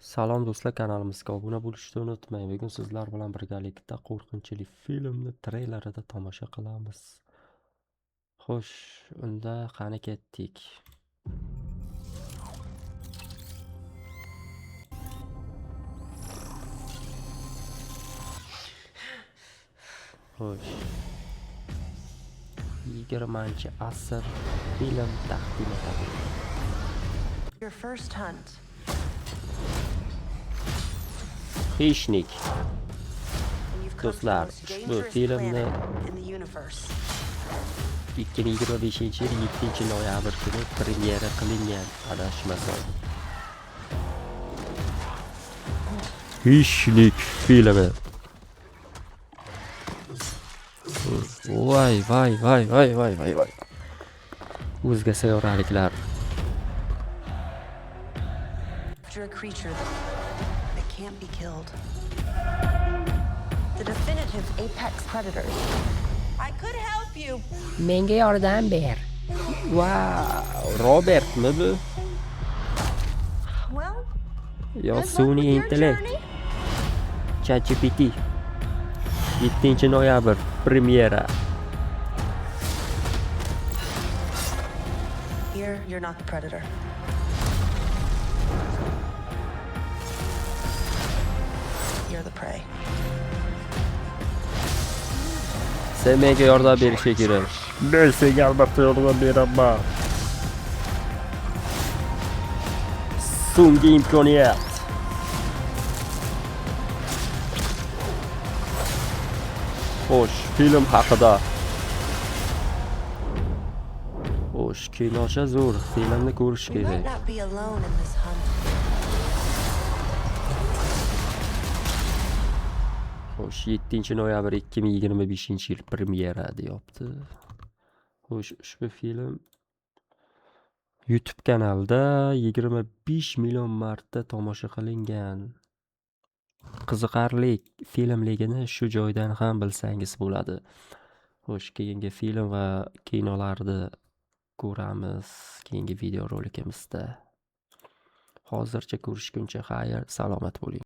Salom do'stlar, kanalimizga obuna bo'lishni unutmang. Bugun sizlar bilan birgalikda qo'rqinchli filmni treylerida tomosha qilamiz. Xo'sh, unda qani ketdik. Xo'sh. 20-asr film taqdim etadi. Your first hunt. Xishnik. And you've come to the Do'stlar, most ushbu dangerous filmni planet in the universe. 2025-yil 7-noyabr kuni premyera qilingan, adashmasam. Xishnik filmi. Voy, voy, voy, voy, voy, voy, voy. O'zga sayyoraliklar. After a creature that can't be killed. The definitive apex predators. I could help you. Menga yordam ber. Wow, Robertmi bu? Well, Yo good luck sun'iy with your intellekt. journey. ChatGPT. 7-noyabr premyera. Here, you're not the predator. You're the prey. Sen menga yordam berishga kerak. Men senga albatta yordam beraman. So'nggi imkoniyat. Xo'sh, film haqida. Xo'sh, kinocha zo'r, filmni ko'rish We might kerak. not be alone in this hunt. Xo'sh, 7-noyabr 2025-yil premyera deyapti. Xo'sh, ushbu film YouTube kanalida 25 million marta tomosha qilingan. Qiziqarli filmligini shu joydan ham bilsangiz bo'ladi. Xo'sh, keyingi film va kinolarni ko'ramiz keyingi videorolikimizda. Hozircha ko'rishguncha xayr, salomat bo'ling.